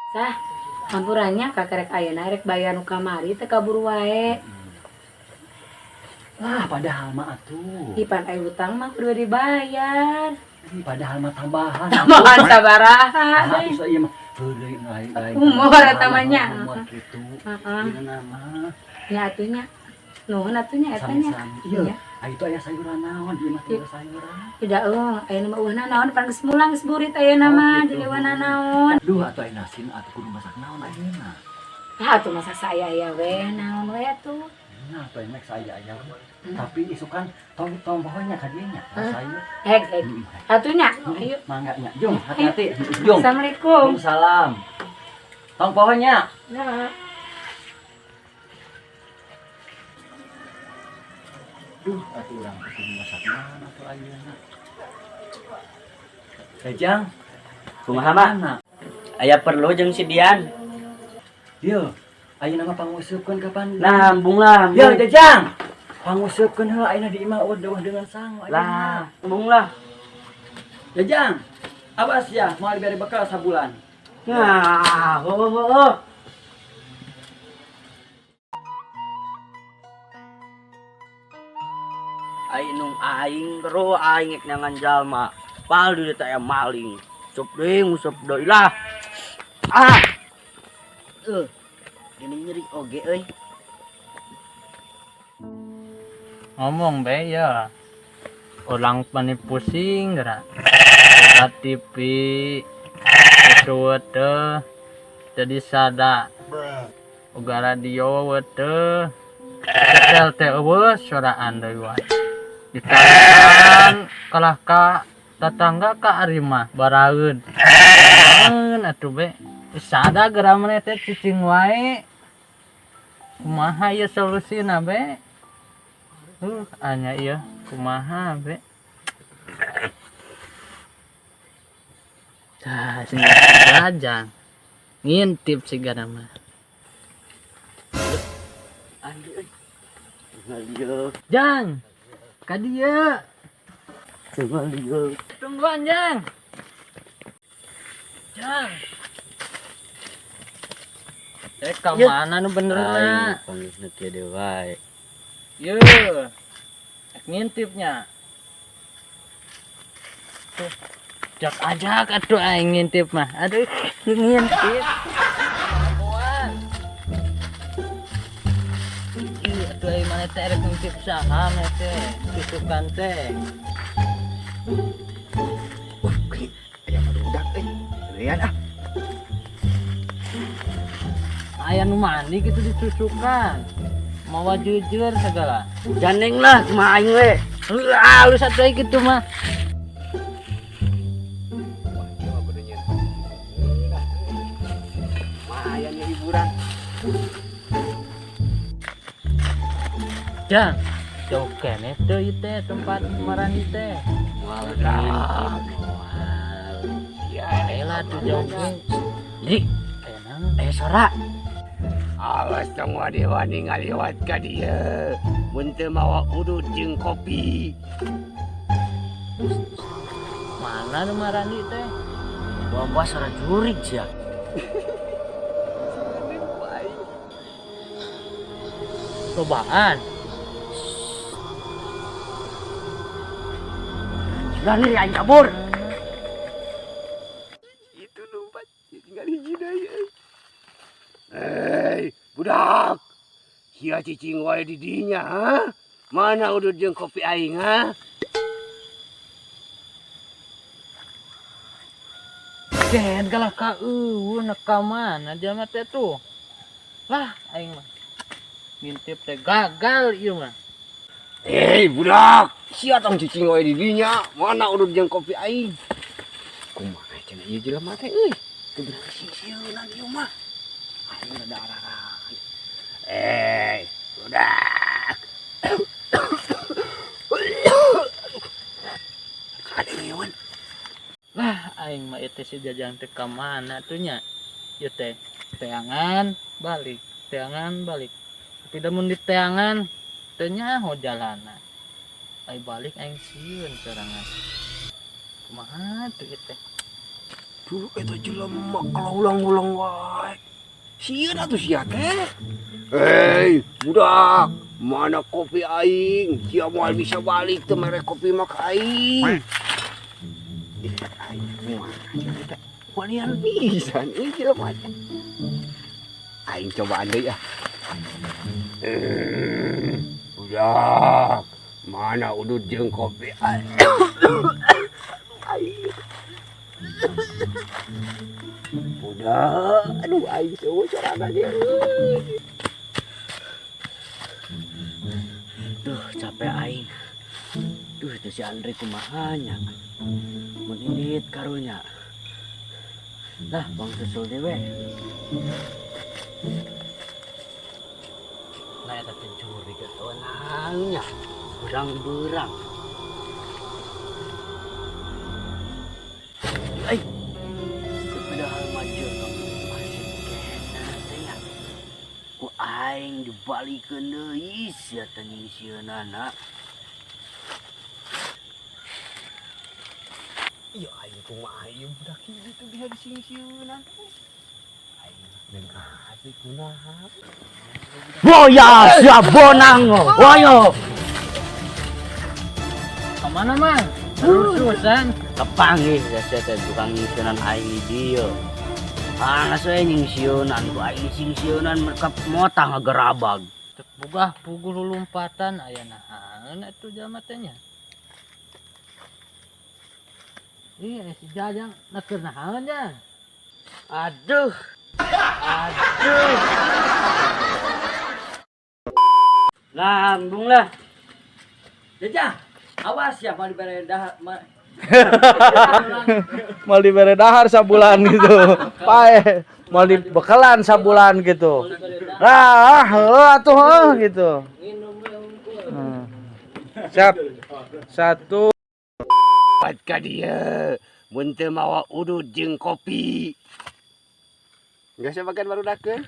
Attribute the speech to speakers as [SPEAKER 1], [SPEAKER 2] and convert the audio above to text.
[SPEAKER 1] Sah, hampura nya kakarek ayeuna rek bayar nu kamari teh kaburu wae.
[SPEAKER 2] Lah, padahal mah atuh.
[SPEAKER 1] Ih, pan aya utang mah kudu dibayar.
[SPEAKER 2] Ih, padahal mah tambahan.
[SPEAKER 1] Tambahan sabaraha
[SPEAKER 2] Nah,
[SPEAKER 1] deui.
[SPEAKER 2] atuh ieu mah heueuy lain lain.
[SPEAKER 1] Humor eta mah nya.
[SPEAKER 2] Humor kitu.
[SPEAKER 1] Heeh.
[SPEAKER 2] Ieu nama.
[SPEAKER 1] Nya atuh nya. Nuhun atuh nya eta nya.
[SPEAKER 2] Sami-sami. Iya.
[SPEAKER 1] Iya.
[SPEAKER 2] Ah, itu aya sayuran naon ieu mah teu sayuran.
[SPEAKER 1] Tidak eueuh, ayeuna mah eueuhna naon pan geus mulang geus burit ayeuna
[SPEAKER 2] Oh,
[SPEAKER 1] mah
[SPEAKER 2] gitu.
[SPEAKER 1] di leuweuna naon.
[SPEAKER 2] Duh, atuh aya nasin atuh kudu masak naon ayeuna.
[SPEAKER 1] Ya atuh masak saya aya we naon we atuh.
[SPEAKER 2] Nah, atuh enak saya aya. Tapi isukan tong tong pohonya ka dieu nya.
[SPEAKER 1] Hah?
[SPEAKER 2] Sayur.
[SPEAKER 1] Hek hek. Atuh nya, ayo.
[SPEAKER 2] Mangga nya. Jung, hati-hati. Jung.
[SPEAKER 1] Assalamualaikum.
[SPEAKER 2] Salam. Tong pohonya.
[SPEAKER 1] Ya.
[SPEAKER 2] Duh, atuh urang teh kudu masak naon atuh ayeuna. Jang,
[SPEAKER 3] Kumaha mah?
[SPEAKER 2] mana?
[SPEAKER 3] Aya perlu jeung si Dian.
[SPEAKER 2] Yo, ayeuna mah panguseupkeun kapan?
[SPEAKER 3] Nah, embung lah,
[SPEAKER 2] Yo,
[SPEAKER 3] embung.
[SPEAKER 2] Jajang. Panguseupkeun heula ayeuna di imah eueuh dengan sangu ayeuna.
[SPEAKER 3] Lah, embung lah.
[SPEAKER 2] Jajang. Awas ya, mau diberi bekal sabulan.
[SPEAKER 3] Nah, ho ho ho. Aing nung aing bro aing ek nangan jalma. Pal di teh aya maling. Sup deui nguseup deui lah. Ah. Gini nyeri oge euy.
[SPEAKER 4] Ngomong be ya, orang pani pusing gerak TV itu teh jadi sada uga radio teh setel teh eueuh soraan deui wae ditarikan kalah ka tetangga ka arimah baraeun baraeun atuh be sada geura maneh teh cicing wae kumaha ieu solusina be. Anya iya kumaha be. Tah, sing rajang. Ngintip sigana mah.
[SPEAKER 3] Andi euy. Ngalieu.
[SPEAKER 4] Jang. Ka dieu.
[SPEAKER 3] Ngalieu.
[SPEAKER 4] Tungguan, Jang. Jang. Eh, ka mana nu benerna?
[SPEAKER 3] Aing panggihna kieu deui wae.
[SPEAKER 4] Ye. Ek ngintipnya. Tuh. Jak ajak atuh aing ngintip mah. Aduh, ngintip. Abuan. Ih, atuh aing maneh teh rek ngintip saha maneh teh? Tutukan teh.
[SPEAKER 5] Aya barudak euy. Lihat ah.
[SPEAKER 4] Aya nu mandi gitu ditusukan. Mawa jujur segala.
[SPEAKER 3] Janeng lah kumaha aing we.
[SPEAKER 4] Halus atuh aing kitu mah.
[SPEAKER 5] Lumayan ya hiburan.
[SPEAKER 4] Jang, jauh keneh teu ieu teh tempat marandi teh.
[SPEAKER 3] Moal ngintip moal.
[SPEAKER 5] Ya,
[SPEAKER 4] Elah tuh jauh ge.
[SPEAKER 3] Jadi
[SPEAKER 4] Aya naon?
[SPEAKER 3] aya sora.
[SPEAKER 5] Awas tong wani-wani ngaliwat ka dieu. Mun teu mawa udut jeung kopi.
[SPEAKER 4] Mana nu marandi teh?
[SPEAKER 3] Bawa suara jurig sia.
[SPEAKER 4] Cobaan.
[SPEAKER 3] Sudah nih aing kabur.
[SPEAKER 5] Itu lompat tinggal hiji deui euy. Hei, budak. Sia cicing wae di dinya, ha? Mana udut jeung kopi aing, ha?
[SPEAKER 4] Den kalah ka eueuh na ka mana jelema teh tuh. Lah aing mah. Ngintip teh gagal ieu mah.
[SPEAKER 5] Hei, budak. Sia tong cicing wae di dinya. Mana udut jeung kopi aing? Kumaha cenah ieu jelema teh euy? Teu beunang singsieunan ieu mah. Aing rada araraan. Hei, budak. Kadengeun.
[SPEAKER 4] Lah aing mah ieu teh si Jajang teh ka mana tuh nya? Ieu teh teangan balik, teangan balik. Tapi lamun di teangan teu nyaho jalana. Ai balik aing sieun sorangan. Kumaha tuh ieu teh?
[SPEAKER 5] Duh, eta jelema kalau ulang-ulang wae. Sieun atuh sia teh. Hei, budak, mana kopi aing? Sia moal bisa balik teu mere kopi mah ka aing. Ih, aing kumaha sia teh? Wanian pisan euy jelema teh. Aing cobaan deui ah. Eh, budak, mana udud jeung kopi aing? Aing. Budak, aduh, aing seueuh sorangan ieu.
[SPEAKER 3] Duh, capek aing. Duh, itu si Andre kumaha nya. Mun indit karunya. Lah, bang susul dewe. Nah, eta teh jurig atuh nya. Berang-berang. Ai. Padahal maju masih kena teh nya. Ku aing dibalikeun deui sia teh nyingsieunan.
[SPEAKER 5] Iya, aing kumaha ieu budak hiji teh bisa disingsieunan teh. Aing dengan hati kunaha.
[SPEAKER 3] Boya sia bonang woyo.
[SPEAKER 4] Kemana, Mang? Terus-terusan.
[SPEAKER 3] Kepanggih sia teh tukang nyingsieunan aing di dieu. Ah, we nyingsieunan ku aing singsieunan mereka motah ngagerabag.
[SPEAKER 4] Cek bugah puguh lulumpatan aya nahan atuh jalma teh nya. Ih, si Jajang nak nahan jang.
[SPEAKER 3] Aduh. Aduh. Lambung lah. Jajang, awas ya mau dibere dahar.
[SPEAKER 6] Mau dibere dahar sabulan gitu. Pae, mau dibekalan sabulan gitu. Nah, heuh atuh heuh gitu. Siap. Satu.
[SPEAKER 5] Pat ka dieu, mun teu mawa udud jeung kopi. Geus makan barudakeun.